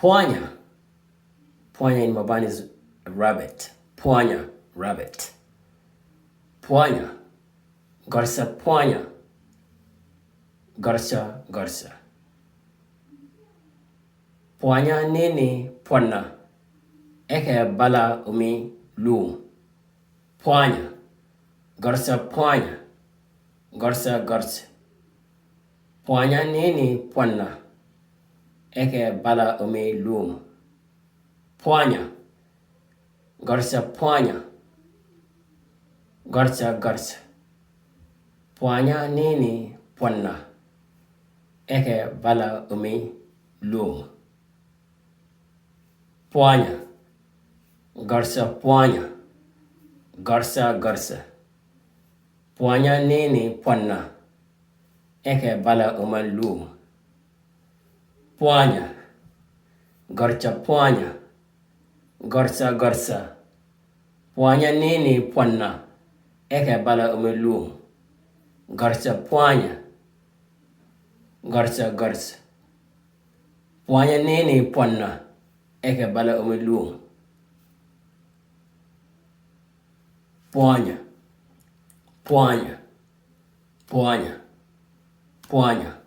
Pwanya. Pwanya in Mabaan is a rabbit. Pwanya, rabbit. Pwanya. Garsa pwanya. Garsa, garsa. Pwanya nini pwanna. Eke bala umi luum. Pwanya. Garsa pwanya. Garsa garsa. Pwanya nini pwanna. Eke bala umi luum. Pwanya. Garsa pwanya. Garsa garsa. Pwanya nini pwanna. Eke bala umi luum. Pwanya. Garsa pwanya. Garsa garsa. Pwanya nini pwanna. Eke bala uma luum. Pwanya. Garcha pwanya. Garsa garsa. Pwanya nini pwanna. Eke bala uma luum. Garsa pwanya. Garsa garsa. Pwanya nini pwanna. Eke bala uma luum. Pwanya. Pwanya. Pwanya. Pwanya.